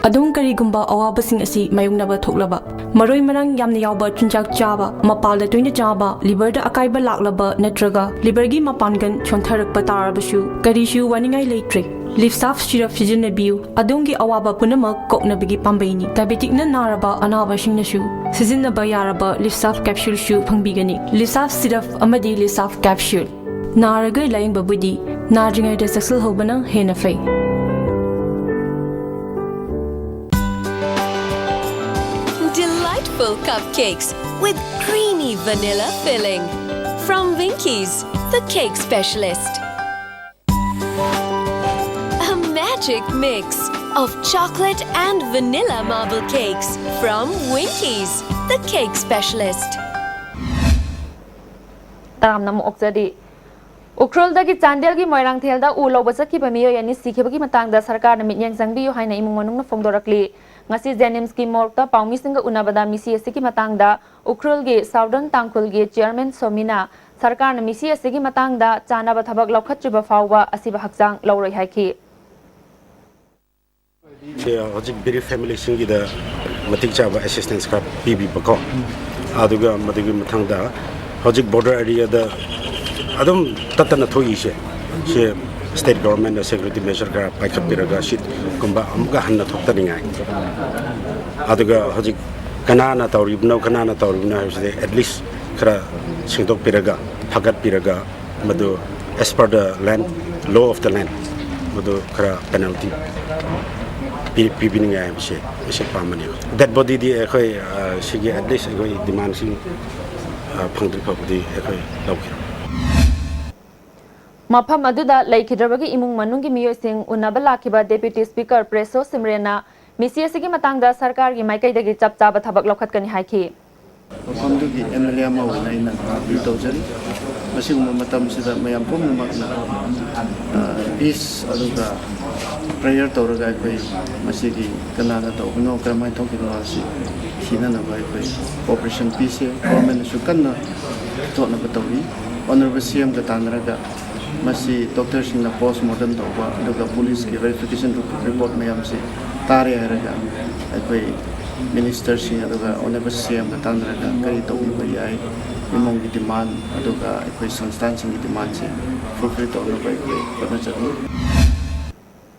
ꯑꯗꯣꯝ ꯀꯔꯤꯒꯨꯝꯕ ꯑꯋꯥꯕꯁꯤꯡ ꯑꯁꯤ ꯃꯥꯌꯣꯛꯅꯕ ꯊꯣꯛꯂꯕ, ꯃꯔꯣꯏ ꯃꯔꯥꯡ ꯌꯥꯝꯅ ꯌꯥꯎꯕ ꯆꯤꯟꯖꯥꯛ ꯆꯥꯕ, ꯃꯄꯥꯜꯗ ꯇꯣꯏꯅ ꯆꯥꯕ, ꯂꯤꯚꯔꯗ ꯑꯀꯥꯏꯕ ꯂꯥꯛꯂꯕ ꯅꯠꯇ꯭ꯔꯒ ꯂꯤꯚꯔꯒꯤ ꯃꯄꯥꯡꯒꯜ ꯁꯣꯟꯊꯔꯛꯄ ꯇꯥꯔꯕꯁꯨ ꯀꯔꯤꯁꯨ ꯋꯥꯅꯤꯡꯉꯥꯏ ꯂꯩꯇ꯭ꯔꯦ꯫ ꯂꯤꯞꯁꯥꯐ ꯁꯤꯔꯞ ꯁꯤꯖꯤꯟꯅꯕꯤꯌꯨ꯫ ꯑꯗꯣꯝꯒꯤ ꯑꯋꯥꯕ ꯄꯨꯝꯅꯃꯛ ꯀꯣꯛꯅꯕꯒꯤ ꯄꯥꯝꯕꯩꯅꯤ꯫ ꯗꯥꯏꯕꯦꯇꯤꯛꯅ ꯅꯥꯔꯕ ꯑꯅꯥꯕꯁꯤꯡꯅꯁꯨ ꯁꯤꯖꯤꯟꯅꯕ ꯌꯥꯔꯕ ꯂꯤꯞꯁꯥꯐ ꯀꯦꯞꯁꯨꯜꯁꯨ ꯐꯪꯕꯤꯒꯅꯤ꯫ ꯂꯤꯞꯁꯥꯐ ꯁꯤꯔꯞ ꯑꯃꯗꯤ ꯂꯤꯞꯁꯥꯐ ꯀꯦꯞꯁꯨꯜ꯫ ꯅꯥꯔꯒ ꯂꯥꯌꯦꯡꯕꯕꯨꯗꯤ ꯅꯥꯗ꯭ꯔꯤꯉꯩꯗ ꯆꯦꯛꯁꯤꯜꯍꯧꯕꯅ ꯍꯦꯟꯅ ꯐꯩ꯫ Delightful cupcakes with creamy vanilla filling. From Winkies, the cake specialist. Chick mix of chocolate and vanilla marble cakes from Winkies, the cake specialist. ꯇꯔꯥꯝꯅ ꯑꯃꯨꯛ ꯑꯣꯛꯆꯔꯤ꯫ ꯎꯈ꯭ꯔꯨꯜꯗꯒꯤ ꯆꯥꯟꯗꯦꯜꯒꯤ ꯃꯣꯏꯔꯥꯡꯊꯦꯜꯗ ꯎ ꯂꯧꯕ ꯆꯠꯈꯤꯕ ꯃꯤꯑꯣꯏ ꯑꯅꯤ ꯁꯤꯈꯤꯕꯒꯤ ꯃꯇꯥꯡꯗ ꯁꯔꯀꯥꯔꯅ ꯃꯤꯠꯌꯦꯡ ꯆꯪꯕꯤꯌꯨ ꯍꯥꯏꯅ ꯏꯃꯨꯡ ꯃꯅꯨꯡꯅ ꯐꯣꯡꯗꯣꯔꯛꯂꯤ꯫ ꯉꯁꯤ ꯖꯦꯅꯤꯝꯁꯀꯤ ꯃꯣꯔꯒꯇ ꯄꯥꯎꯃꯤꯁꯤꯡꯒ ꯎꯅꯕꯗ ꯃꯤꯁꯤ ꯑꯁꯤꯒꯤ ꯃꯇꯥꯡꯗ ꯎꯈ꯭ꯔꯨꯜꯒꯤ ꯁꯥꯎꯗꯔꯟ ꯇꯥꯡꯈꯨꯜꯒꯤ ꯆꯤꯌꯔꯃꯦꯟ ꯁꯣꯃꯤꯅ ꯁꯔꯀꯥꯔꯅ ꯃꯤꯁꯤ ꯑꯁꯤꯒꯤ ꯃꯇꯥꯡꯗ ꯆꯥꯅꯕ ꯊꯕꯛ ꯂꯧꯈꯠꯇ꯭ꯔꯤꯕ ꯐꯥꯎꯕ ꯑꯁꯤꯕ ꯍꯛꯆꯥꯡ ꯂꯧꯔꯣꯏ ꯍꯥꯏꯈꯤ꯫ ꯁꯤ ꯍꯧꯖꯤꯛ ꯕꯤꯔꯤꯐ ꯐꯦꯃꯤꯂꯤꯁꯤꯡꯒꯤꯗ ꯃꯇꯤꯛ ꯆꯥꯕ ꯑꯦꯁꯤꯁꯇꯦꯟꯁ ꯈꯔ ꯄꯤꯕꯤꯕꯀꯣ, ꯑꯗꯨꯒ ꯃꯗꯨꯒꯤ ꯃꯊꯪꯗ ꯍꯧꯖꯤꯛ ꯕꯣꯔꯗꯔ ꯑꯦꯔꯤꯌꯥꯗ ꯑꯗꯨꯝ ꯇꯠꯇꯅ ꯊꯣꯛꯏꯁꯦ, ꯁꯤ ꯁ꯭ꯇꯦꯠ ꯒꯣꯚꯔꯟꯃꯦꯟꯠꯅ ꯁꯦꯀ꯭ꯌꯨꯔꯤꯇꯤ ꯃꯦꯖꯔ ꯈꯔ ꯄꯥꯏꯈꯠꯄꯤꯔꯒ ꯁꯤꯒꯨꯝꯕ ꯑꯃꯨꯛꯀ ꯍꯟꯅ ꯊꯣꯛꯇꯅꯤꯡꯉꯥꯏ, ꯑꯗꯨꯒ ꯍꯧꯖꯤꯛ ꯀꯅꯥꯅ ꯇꯧꯔꯤꯕꯅꯣ, ꯀꯅꯥꯅ ꯇꯧꯔꯤꯕꯅꯣ ꯍꯥꯏꯕꯁꯤꯗꯤ ꯑꯦꯠꯂꯤꯁ ꯈꯔ ꯁꯦꯡꯗꯣꯛꯄꯤꯔꯒ, ꯐꯒꯠꯄꯤꯔꯒ, ꯃꯗꯨ as per the land, law of the land, ꯃꯗꯨ ꯈꯔ ꯄꯦꯅꯥꯜꯇꯤ ꯄꯤ-, ꯄꯤꯕꯤꯅꯤꯡꯉꯥꯏ ꯍꯥꯏꯕꯁꯦ ꯑꯩꯁꯦ ꯄꯥꯝꯕꯅꯦꯕ꯫ ꯗꯦꯠ ꯕꯣꯗꯤꯗꯤ ꯑꯩꯈꯣꯏ, ꯑ, ꯁꯤꯒꯤ ꯑꯦꯠꯂꯤꯁ ꯑꯩꯈꯣꯏ ꯗꯤꯃꯥꯟꯁꯤꯡ, ꯑ, ꯐꯪꯗ꯭ꯔꯤ ꯐꯥꯎꯕꯗꯤ ꯑꯩꯈꯣꯏ ꯂꯧꯈꯤꯔꯣꯏ꯫ ꯃꯐꯝ ꯑꯗꯨꯗ ꯂꯩꯈꯤꯗ꯭ꯔꯕꯒꯤ ꯏꯃꯨꯡ ꯃꯅꯨꯡꯒꯤ ꯃꯤꯑꯣꯏꯁꯤꯡ ꯎꯅꯕ ꯂꯥꯛꯈꯤꯕ ꯗꯦꯄ꯭ꯌꯨꯇꯤ ꯁ꯭ꯄꯤꯀꯔ ꯄ꯭ꯔꯦꯁꯣ ꯁꯤꯝꯔꯦꯟꯅ ꯃꯤꯁꯤ ꯑꯁꯤꯒꯤ ꯃꯇꯥꯡꯗ ꯁꯔꯀꯥꯔꯒꯤ ꯃꯥꯏꯀꯩꯗꯒꯤ ꯆꯞ ꯆꯥꯕ ꯊꯕꯛ ꯂꯧꯈꯠꯀꯅꯤ ꯍꯥꯏꯈꯤ꯫ ꯃꯐꯝꯗꯨꯒꯤ ꯑꯦꯝ ꯑꯦꯜ ꯑꯦ ꯑꯃ ꯑꯣꯏꯅ ꯑꯩꯅ ꯑꯄꯤꯜ ꯇꯧꯖꯔꯤ꯫ ꯃꯁꯤꯒꯨꯝꯕ ꯃꯇꯝꯁꯤꯗ ꯃꯌꯥꯝ ꯄꯨꯝꯅꯃꯛꯅ, ꯑ, ꯄꯤꯁ ꯑꯗꯨꯒ ꯄ꯭ꯔꯦꯌꯔ ꯇꯧꯔꯒ ꯑꯩꯈꯣꯏ ꯃꯁꯤꯒꯤ ꯀꯅꯥꯅ ꯇꯧꯕꯅꯣ, ꯀꯔꯝꯍꯥꯏꯅ ꯊꯣꯛꯈꯤꯕꯅꯣ ꯍꯥꯏꯕꯁꯤ ꯊꯤꯅꯅꯕ ꯑꯩꯈꯣꯏ ꯀꯣꯑꯣꯄꯔꯦꯁꯟ ꯄꯤꯁꯦ꯫ ꯒꯣꯚꯔꯟꯃꯦꯟꯠꯅꯁꯨ ꯀꯟꯅ ꯊꯣꯛꯅꯕ ꯇꯧꯔꯤ꯫ ꯑꯣꯅꯔꯦꯕꯜ ꯁꯤ ꯑꯦꯝꯒ ꯇꯥꯟꯅꯔꯒ ꯃꯁꯤ ꯗꯣꯛꯇꯔꯁꯤꯡꯅ ꯄꯣꯁ ꯃꯣꯔꯇꯦꯝ ꯇꯧꯕ, ꯑꯗꯨꯒ ꯄꯨꯂꯤꯁꯀꯤ ꯚꯦꯔꯤꯐꯤꯀꯦꯁꯟ ꯔꯤꯄꯣꯔꯠ ꯃꯌꯥꯝꯁꯤ ꯇꯥꯔꯦ ꯍꯥꯏꯔꯒ ꯑꯩꯈꯣꯏ ꯃꯤꯅꯤꯁꯇꯔꯁꯤꯡ ꯑꯗꯨꯒ ꯑꯣꯅꯔꯦꯕꯜ ꯁꯤ ꯑꯦꯝꯒ ꯇꯥꯟꯅꯔꯒ ꯀꯔꯤ ꯇꯧꯕꯤꯕ ꯌꯥꯏ, ꯏꯃꯨꯡꯒꯤ ꯗꯤꯃꯥꯟ ꯑꯗꯨꯒ ꯑꯩꯈꯣꯏ ꯁꯪꯁꯊꯥꯟꯁꯤꯡꯒꯤ ꯗꯤꯃꯥꯟꯁꯤ ꯐꯨꯜꯐꯤꯜ ꯇꯧꯅꯕ ꯑꯩꯈꯣꯏ ꯍꯣꯠꯅꯖꯒꯅꯤ꯫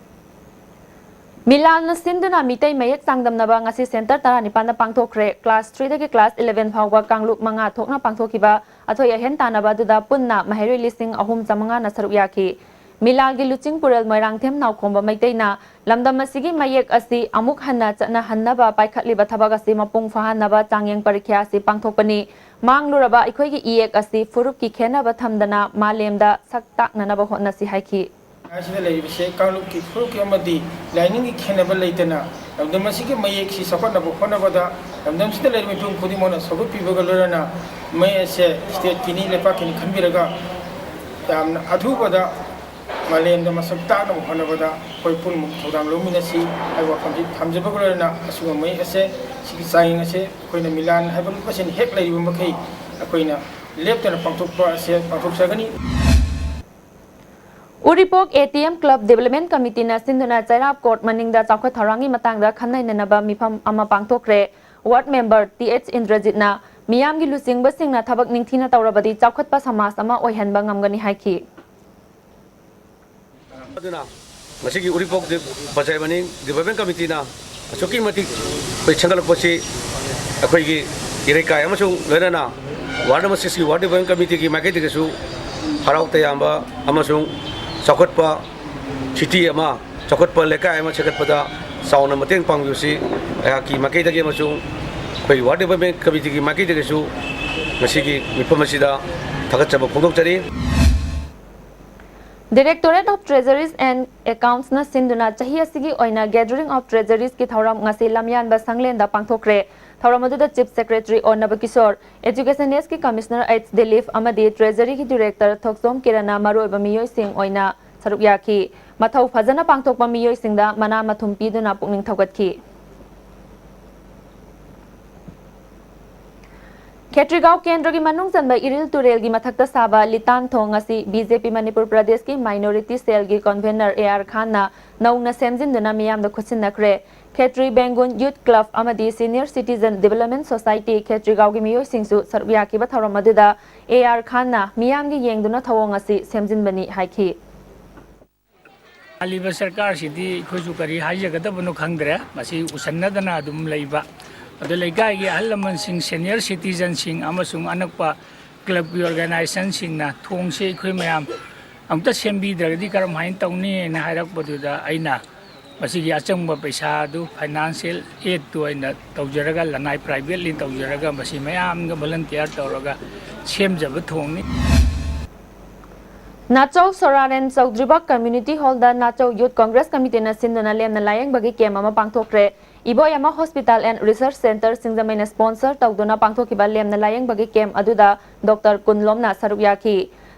ꯃꯤꯂꯥꯜꯅ ꯁꯤꯟꯗꯨꯅ ꯃꯤꯇꯩ ꯃꯌꯦꯛ ꯆꯥꯡꯗꯝꯅꯕ ꯉꯁꯤ ꯁꯦꯟꯇꯔ ꯇꯔꯥꯅꯤꯄꯥꯟꯗ ꯄꯥꯡꯊꯣꯛꯈ꯭ꯔꯦ꯫ ꯀ꯭ꯂꯥꯁ ꯊ꯭ꯔꯤꯗꯒꯤ ꯀ꯭ꯂꯥꯁ ꯏꯂꯦꯚꯦꯟ ꯐꯥꯎꯕ ꯀꯥꯡꯂꯨꯞ ꯃꯉꯥ ꯊꯣꯛꯅ ꯄꯥꯡꯊꯣꯛꯈꯤꯕ ꯑꯊꯣꯏ ꯑꯍꯦꯟ ꯇꯥꯟꯅꯕ ꯑꯗꯨꯗ ꯄꯨꯟꯅ ꯃꯍꯩꯔꯣꯏ ꯂꯤꯁꯤꯡ ꯑꯍꯨꯝ ꯆꯥꯃꯉꯥꯅ ꯁꯔꯨꯛ ꯌꯥꯈꯤ꯫ ꯃꯤꯂꯥꯜꯒꯤ ꯂꯨꯆꯤꯡ ꯄꯨꯔꯦꯜ ꯃꯣꯏꯔꯥꯡꯊꯦꯝ ꯅꯥꯎꯈꯣꯝꯕ ꯃꯩꯇꯩꯅ ꯂꯝꯗꯝ ꯑꯁꯤꯒꯤ ꯃꯌꯦꯛ ꯑꯁꯤ ꯑꯃꯨꯛ ꯍꯟꯅ ꯆꯠꯅꯍꯟꯅꯕ ꯄꯥꯏꯈꯠꯂꯤꯕ ꯊꯕꯛ ꯑꯁꯤ ꯃꯄꯨꯡ ꯐꯥꯍꯟꯅꯕ ꯆꯥꯡꯌꯦꯡ ꯄꯔꯤꯈ꯭ꯌꯥ ꯑꯁꯤ ꯄꯥꯡꯊꯣꯛꯄꯅꯤ꯫ ꯃꯥꯡꯂꯨꯔꯕ ꯑꯩꯈꯣꯏꯒꯤ ꯏꯌꯦꯛ ꯑꯁꯤ ꯐꯨꯔꯨꯞꯀꯤ ꯈꯦꯟꯅꯕ ꯊꯝꯗꯅ ꯃꯥꯂꯦꯝꯗ ꯁꯛ ꯇꯥꯛꯅꯅꯕ ꯍꯣꯠꯅꯁꯤ ꯍꯥꯏꯈꯤ꯫ ꯑꯁꯤꯗ ꯂꯩꯔꯤꯕꯁꯦ ꯀꯥꯡꯂꯨꯞꯀꯤ, ꯐꯨꯔꯨꯞꯀꯤ ꯑꯃꯗꯤ ꯂꯥꯏꯅꯤꯡꯒꯤ ꯈꯦꯠꯅꯕ ꯂꯩꯇꯅ ꯂꯝꯗꯝ ꯑꯁꯤꯒꯤ ꯃꯌꯦꯛꯁꯤ ꯆꯥꯎꯈꯠꯅꯕ ꯍꯣꯠꯅꯕꯗ ꯂꯝꯗꯝꯁꯤꯗ ꯂꯩꯔꯤꯕ ꯃꯤꯄꯨꯝ ꯈꯨꯗꯤꯡꯃꯛꯅ ꯁꯧꯒꯠꯄꯤꯕꯒ ꯂꯣꯏꯅꯅ ꯃꯌꯦꯛ ꯑꯁꯦ stateꯀꯤꯅꯤ, ꯂꯩꯄꯥꯛꯀꯤꯅꯤ ꯈꯟꯕꯤꯔꯒ ꯌꯥꯝꯅ ꯑꯊꯨꯕꯗ ꯃꯥꯂꯦꯝꯗ ꯃꯁꯛ ꯇꯥꯛꯅꯕ ꯍꯣꯠꯅꯕꯗ ꯑꯩꯈꯣꯏ ꯄꯨꯝꯅꯃꯛ ꯊꯧꯗꯥꯡ ꯂꯧꯃꯤꯟꯅꯁꯤ ꯍꯥꯏꯕ ꯋꯥꯐꯝꯁꯤ ꯊꯝꯖꯕꯒ ꯂꯣꯏꯅꯅ ꯑꯁꯤꯒꯨꯝꯕ ꯃꯌꯦꯛ ꯑꯁꯦ, ꯁꯤꯒꯤ ꯆꯥꯡꯌꯦꯡ ꯑꯁꯦ ꯑꯩꯈꯣꯏꯅ ꯃꯤꯂꯥꯟ ꯍꯥꯏꯕ ꯂꯨꯞ ꯑꯁꯤꯅ ꯍꯦꯛ ꯂꯩꯔꯤꯕ ꯃꯈꯩ ꯑꯩꯈꯣꯏꯅ ꯂꯦꯞꯇꯅ ꯄꯥꯡꯊꯣꯛꯄ ꯑꯁꯦ ꯄꯥꯡꯊꯣꯛꯆꯒꯅꯤ꯫ Uripok A T M club development ꯀꯃꯤꯇꯤꯅ ꯁꯤꯟꯗꯨꯅ ꯆꯩꯔꯥꯞ ꯀꯣꯔꯠ ꯃꯅꯤꯡꯗ ꯆꯥꯎꯈꯠ ꯊꯧꯔꯥꯡꯒꯤ ꯃꯇꯥꯡꯗ ꯈꯟꯅ ꯅꯩꯅꯅꯕ ꯃꯤꯐꯝ ꯑꯃ ꯄꯥꯡꯊꯣꯛꯈ꯭ꯔꯦ꯫ ꯋꯥꯔꯗ ꯃꯦꯝꯕꯔ ꯇꯤ ꯑꯩꯆ ꯏꯟꯗ꯭ꯔꯖꯤꯠꯅ ꯃꯤꯌꯥꯝꯒꯤ ꯂꯨꯆꯤꯡꯕꯁꯤꯡꯅ ꯊꯕꯛ ꯅꯤꯡꯊꯤꯅ ꯇꯧꯔꯕꯗꯤ ꯆꯥꯎꯈꯠꯄ ꯁꯃꯥꯖ ꯑꯃ ꯑꯣꯏꯍꯟꯕ ꯉꯝꯒꯅꯤ ꯍꯥꯏꯈꯤ꯫ ꯑꯗꯨꯅ ꯉꯁꯤꯒꯤ ꯎꯔꯤꯄꯣꯛ ꯗꯤ-, ꯕꯖꯥꯔ ꯃꯅꯤꯡ ꯗꯤꯕꯦꯂꯞꯃꯦꯟ ꯀꯃꯤꯇꯤꯅ ꯑꯁꯨꯛꯀꯤ ꯃꯇꯤꯛ ꯑꯩꯈꯣꯏ ꯁꯦꯝꯒꯠꯂꯛꯄꯁꯤ ꯑꯩꯈꯣꯏꯒꯤ ꯏꯔꯩꯀꯥꯏ ꯑꯃꯁꯨꯡ ꯂꯣꯏꯅꯅ ꯋꯥꯔꯗ ꯅꯝꯕꯔ ꯁꯤꯛꯁꯀꯤ ꯋꯥꯔꯗ ꯗꯤꯕꯦꯂꯞꯃꯦꯟ ꯀꯃꯤꯇꯤꯒꯤ ꯃꯥꯏꯀꯩꯗꯒꯤꯁꯨ ꯍꯔꯥꯎ ꯇꯌꯥꯝꯕ ꯑꯃꯁꯨꯡ ꯆꯥꯎꯈꯠꯄ ꯁꯤꯇꯤ ꯑꯃ, ꯆꯥꯎꯈꯠꯄ ꯂꯩꯀꯥꯏ ꯑꯃ ꯁꯦꯝꯒꯠꯄꯗ ꯆꯥꯎꯅ ꯃꯇꯦꯡ ꯄꯥꯡꯕꯤꯕꯁꯤ ꯑꯩꯍꯥꯛꯀꯤ ꯃꯥꯏꯀꯩꯗꯒꯤ ꯑꯃꯁꯨꯡ ꯑꯩꯈꯣꯏ ꯋꯥꯔꯗ ꯗꯤꯕꯦꯂꯞꯃꯦꯟ ꯀꯃꯤꯇꯤꯒꯤ ꯃꯥꯏꯀꯩꯗꯒꯤꯁꯨ ꯉꯁꯤꯒꯤ ꯃꯤꯐꯝ ꯑꯁꯤꯗ ꯊꯥꯒꯠꯆꯕ ꯐꯣꯡꯗꯣꯛꯆꯔꯤ꯫ Directorate of Treasuries and Accountsꯅ ꯁꯤꯟꯗꯨꯅ ꯆꯍꯤ ꯑꯁꯤꯒꯤ ꯑꯣꯏꯅ Gathering of Treasurieski ꯊꯧꯔꯝ ꯉꯁꯤ ꯂꯝꯌꯥꯟꯕ ꯁꯪꯂꯦꯟꯗ ꯄꯥꯡꯊꯣꯛꯈ꯭ꯔꯦ꯫ ꯊꯧꯔꯝ ꯑꯗꯨꯗ Chief Secretary ꯑꯣ ꯅꯕꯀꯤꯁꯣꯔ, Education Sꯀꯤ Commissioner ꯑꯩꯆ ꯗꯤꯂꯤꯞ ꯑꯃꯗꯤ Treasuryꯒꯤ Director ꯊꯣꯛꯆꯣꯝ ꯀꯤꯔꯟꯅ ꯃꯔꯨꯑꯣꯏꯕ ꯃꯤꯑꯣꯏꯁꯤꯡ ꯑꯣꯏꯅ ꯁꯔꯨꯛ ꯌꯥꯈꯤ꯫ ꯃꯊꯧ ꯐꯖꯅ ꯄꯥꯡꯊꯣꯛꯄ ꯃꯤꯑꯣꯏꯁꯤꯡꯗ ꯃꯅꯥ ꯃꯊꯨꯝ ꯄꯤꯗꯨꯅ ꯄꯨꯛꯅꯤꯡ ꯊꯧꯒꯠꯈꯤ꯫ ꯈꯦꯇ꯭ꯔꯤꯒꯥꯎ ꯀꯦꯟꯗ꯭ꯔꯒꯤ ꯃꯅꯨꯡ ꯆꯟꯕ ꯏꯔꯤꯜ ꯇꯨꯔꯦꯜꯒꯤ ꯃꯊꯛꯇ ꯁꯥꯕ ꯂꯤꯇꯥꯟ ꯊꯣꯡ ꯑꯁꯤ ꯕꯤ ꯖꯦ ꯄꯤ ꯃꯅꯤꯄꯨꯔ ꯄ꯭ꯔꯗꯦꯁꯀꯤ minority cellꯒꯤ convener ꯑꯦ ꯑꯥꯔ ꯈꯥꯟꯅ ꯅꯧꯅ ꯁꯦꯝꯖꯤꯟꯗꯨꯅ ꯃꯤꯌꯥꯝꯗ ꯈꯨꯠꯁꯤꯟꯅꯈ꯭ꯔꯦ꯫ ꯈꯦꯇ꯭ꯔꯤ ꯕꯦꯡꯒꯨꯟ Youth Club ꯑꯃꯗꯤ Senior Citizen Development Society ꯈꯦꯇ꯭ꯔꯤꯒꯥꯎꯒꯤ ꯃꯤꯑꯣꯏꯁꯤꯡꯁꯨ ꯁꯔꯨꯛ ꯌꯥꯈꯤꯕ ꯊꯧꯔꯝ ꯑꯗꯨꯗ ꯑꯦ ꯑꯥꯔ ꯈꯥꯟꯅ ꯃꯤꯌꯥꯝꯒꯤ ꯌꯦꯡꯗꯨꯅ ꯊꯧꯑꯣꯡ ꯑꯁꯤ ꯁꯦꯝꯖꯤꯟꯕꯅꯤ ꯍꯥꯏꯈꯤ꯫ ꯂꯥꯛꯂꯤꯕ ꯁꯔꯀꯥꯔꯁꯤꯗꯤ ꯑꯩꯈꯣꯏꯁꯨ ꯀꯔꯤ ꯍꯥꯏꯖꯒꯗꯕꯅꯣ ꯈꯪꯗ꯭ꯔꯦ꯫ ꯃꯁꯤ ꯎꯁꯟꯅꯗꯅ ꯑꯗꯨꯝ ꯂꯩꯕ, ꯑꯗꯨ ꯂꯩꯀꯥꯏꯒꯤ ꯑꯍꯜ ꯂꯃꯟꯁꯤꯡ, senior citizenꯁꯤꯡ ꯑꯃꯁꯨꯡ ꯑꯅꯛꯄ clubꯀꯤ organizationꯁꯤꯡꯅ ꯊꯣꯡꯁꯦ ꯑꯩꯈꯣꯏ ꯃꯌꯥꯝ ꯑꯝꯇ ꯁꯦꯝꯕꯤꯗ꯭ꯔꯒꯗꯤ ꯀꯔꯝꯍꯥꯏꯅ ꯇꯧꯅꯤ ꯍꯥꯏꯅ ꯍꯥꯏꯔꯛꯄꯗꯨꯗ ꯑꯩꯅ ꯃꯁꯤꯒꯤ ꯑꯆꯪꯕ ꯄꯩꯁꯥ ꯑꯗꯨ financial aidꯇꯨ ꯑꯣꯏꯅ ꯇꯧꯖꯔꯒ, ꯂꯅꯥꯏ privately ꯇꯧꯖꯔꯒ, ꯃꯁꯤ ꯃꯌꯥꯝꯒ volunteer ꯇꯧꯔꯒ ꯁꯦꯝꯖꯕ ꯊꯣꯡꯅꯤ꯫ ꯅꯥꯆꯧ ꯁꯣꯔꯥꯔꯦꯟ ꯆꯧꯗ꯭ꯔꯤꯕꯥꯛ Community Hall ꯗ ꯅꯥꯆꯧ Youth Congress Committee ꯅ ꯁꯤꯟꯗꯨꯅ ꯂꯦꯝꯅ ꯂꯥꯌꯦꯡꯕꯒꯤ camp ꯑꯃ ꯄꯥꯡꯊꯣꯛꯈ꯭ꯔꯦ꯫ ꯏꯕꯣꯌꯥꯃꯥ Hospital and Research Centre ꯁꯤꯡꯖꯃꯩꯅ sponsor ꯇꯧꯗꯨꯅ ꯄꯥꯡꯊꯣꯛꯈꯤꯕ ꯂꯦꯝꯅ ꯂꯥꯌꯦꯡꯕꯒꯤ camp ꯑꯗꯨꯗ Doctor ꯀꯨꯟꯂꯣꯝꯅ ꯁꯔꯨꯛ ꯌꯥꯈꯤ꯫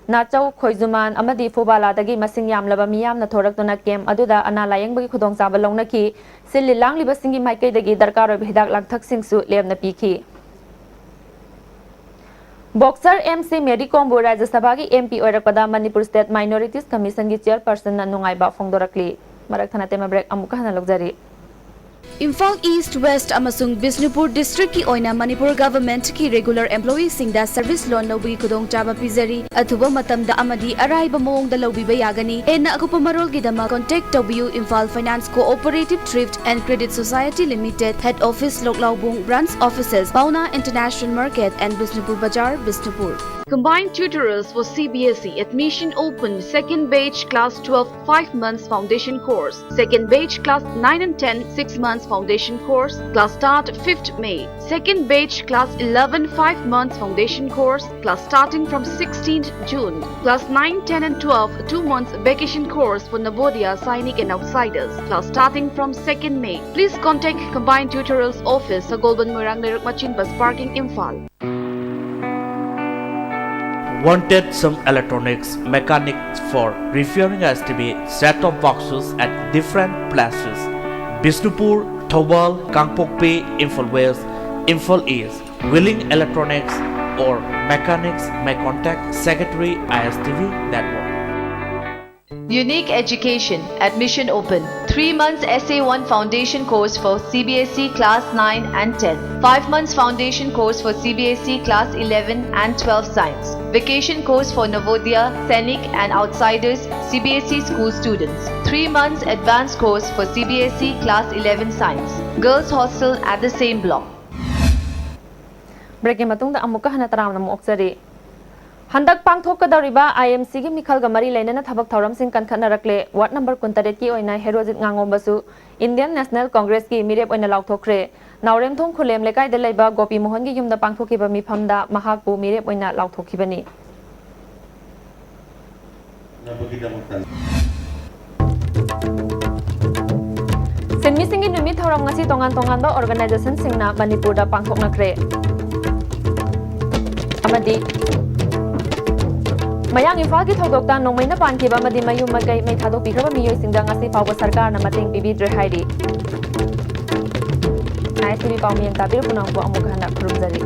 ꯅꯥꯆꯧ, ꯈꯣꯏꯖꯨꯃꯥꯟ ꯑꯃꯗꯤ ꯐꯨꯕꯥꯂꯥꯗꯒꯤ ꯃꯁꯤꯡ ꯌꯥꯝꯂꯕ ꯃꯤꯌꯥꯝꯅ ꯊꯣꯔꯛꯇꯨꯅ camp ꯑꯗꯨꯗ ꯑꯅꯥ ꯂꯥꯌꯦꯡꯕꯒꯤ ꯈꯨꯗꯣꯡꯆꯥꯕ ꯂꯧꯅꯈꯤ꯫ ꯁꯤꯜꯂꯤ ꯂꯥꯡꯂꯤꯕꯁꯤꯡꯒꯤ ꯃꯥꯏꯀꯩꯗꯒꯤ ꯗꯔꯀꯥꯔ ꯑꯣꯏꯕ ꯍꯤꯗꯥꯛ ꯂꯥꯡꯊꯛꯁꯤꯡꯁꯨ ꯂꯦꯝꯅ ꯄꯤꯈꯤ꯫ Boxer ꯑꯦꯝ ꯁꯤ ꯃꯦꯔꯤ ꯀꯣꯝꯕꯨ ꯔꯥꯖ꯭ꯌ ꯁꯚꯥꯒꯤ ꯑꯦꯝ ꯄꯤ ꯑꯣꯏꯔꯛꯄꯗ ꯃꯅꯤꯄꯨꯔ State Minorities Commission ꯒꯤ chairperson ꯅ ꯅꯨꯡꯉꯥꯏꯕ ꯐꯣꯡꯗꯣꯔꯛꯂꯤ꯫ ꯃꯔꯛ ꯊꯠꯅ ꯇꯦꯟꯕ break ꯑꯃꯨꯛꯀ ꯍꯟꯅ ꯂꯧꯖꯔꯤ꯫ ꯏꯝꯐꯥꯜ ꯏꯁ꯭ꯠ, ꯋꯦꯁ꯭ꯠ ꯑꯃꯁꯨꯡ ꯕꯤꯁꯅꯨꯄꯨꯔ district ꯀꯤ ꯑꯣꯏꯅ ꯃꯅꯤꯄꯨꯔ government ꯀꯤ regular employee ꯁꯤꯡꯗ service loan ꯂꯧꯕꯒꯤ ꯈꯨꯗꯣꯡꯆꯥꯕ ꯄꯤꯖꯔꯤ꯫ ꯑꯊꯨꯕ ꯃꯇꯝꯗ ꯑꯃꯗꯤ ꯑꯔꯥꯏꯕ ꯃꯑꯣꯡꯗ ꯂꯧꯕꯤꯕ ꯌꯥꯒꯅꯤ꯫ ꯍꯦꯟꯅ ꯑꯀꯨꯞꯄ ꯃꯔꯣꯜꯒꯤꯗꯃꯛ contact ꯇꯧꯕꯤꯌꯨ, Imphal Finance Cooperative Thrift and Credit Society Limited, Head Office, Loklaubung, Branch Offices, Paona International Market and Bishnupur Bazar, Bishnupur. Combined tutorials for C B S E. Admission open. Second batch class twelve, five months foundation course. Second batch class nine and ten, six months foundation course. Class start fifth May. Second batch class eleven, five months foundation course. Class starting from sixteenth June. Class nine, ten and twelve, two months vacation course for Navodaya, Sainik and outsiders. Class starting from second May. Please contact Combined Tutorials Office, Sagolband Moirang Leiruk Machin Bus Parking, Imphal. Wanted some electronics mechanics for repairing S T V set-top boxes at different places: Bishnupur, Thoubal, Kangpokpi, Imphal West, Imphal East. Willing electronics or mechanics may contact Secretary I S T V Network. Unique Education. Admission open. Three months S A one foundation course for C B S E class nine and ten. Five months foundation course for C B S E class eleven and twelve science. Vacation course for Navodaya, Sainik and outsiders, C B S E school students. Three months advanced course for C B S E class eleven science. Girls hostel at the same block. Break ꯀꯤ ꯃꯇꯨꯡꯗ ꯑꯃꯨꯛꯀ ꯍꯟꯅ ꯇꯔꯥꯝꯅ ꯑꯃꯨꯛ ꯑꯣꯛꯆꯔꯤ꯫ ꯍꯟꯗꯛ ꯄꯥꯡꯊꯣꯛꯀꯗꯧꯔꯤꯕ I M C ꯒꯤ ꯃꯤꯈꯜꯒ ꯃꯔꯤ ꯂꯩꯅꯅ ꯊꯕꯛ ꯊꯧꯔꯝꯁꯤꯡ ꯀꯟꯈꯠꯅꯔꯛꯂꯦ꯫ Ward number ꯀꯨꯟꯇꯔꯦꯠꯀꯤ ꯑꯣꯏꯅ ꯍꯦꯔꯣꯖꯤꯠ ꯉꯥꯉꯣꯝꯕꯁꯨ Indian National Congress ꯀꯤ ꯃꯤꯔꯦꯞ ꯑꯣꯏꯅ ꯂꯥꯎꯊꯣꯛꯈ꯭ꯔꯦ꯫ ꯅꯥꯎꯔꯦꯝꯊꯣꯡ ꯈꯨꯂꯦꯝ ꯂꯩꯀꯥꯏꯗ ꯂꯩꯕ ꯒꯣꯄꯤ ꯃꯣꯍꯟꯒꯤ ꯌꯨꯝꯗ ꯄꯥꯡꯊꯣꯛꯈꯤꯕ ꯃꯤꯐꯝꯗ ꯃꯍꯥꯛꯄꯨ ꯃꯤꯔꯦꯞ ꯑꯣꯏꯅ ꯂꯥꯎꯊꯣꯛꯈꯤꯕꯅꯤ꯫ ꯁꯤꯟꯃꯤꯁꯤꯡꯒꯤ ꯅꯨꯃꯤꯠ ꯊꯧꯔꯝ ꯉꯁꯤ ꯇꯣꯉꯥꯟ ꯇꯣꯉꯥꯟꯕ ꯑꯣꯔꯒꯅꯥꯏꯖꯦꯁꯟꯁꯤꯡꯅ ꯃꯅꯤꯄꯨꯔꯗ ꯄꯥꯡꯊꯣꯛꯅꯈ꯭ꯔꯦ꯫ ꯑꯃꯗꯤ ꯃꯌꯥꯡ ꯏꯝꯐꯥꯜꯒꯤ ꯊꯧꯗꯣꯛꯇ ꯅꯣꯡꯃꯩꯅ ꯄꯥꯟꯈꯤꯕ ꯑꯃꯗꯤ ꯃꯌꯨꯝ ꯃꯀꯩ ꯃꯩ ꯊꯥꯗꯣꯛꯄꯤꯈ꯭ꯔꯕ ꯃꯤꯑꯣꯏꯁꯤꯡꯗ ꯉꯁꯤ ꯐꯥꯎꯕ ꯁꯔꯀꯥꯔꯅ ꯃꯇꯦꯡ ꯄꯤꯕꯤꯗ꯭ꯔꯦ ꯍꯥꯏꯔꯤ꯫ ꯑꯥꯏ ꯑꯦꯁ ꯇꯤ ꯚꯤ ꯄꯥꯎꯃꯤ ꯇꯥꯕꯤꯔ ꯄꯨꯝꯅꯃꯛꯄꯨ ꯑꯃꯨꯛ ꯍꯟꯅ ꯈꯨꯔꯨꯝꯖꯔꯤ꯫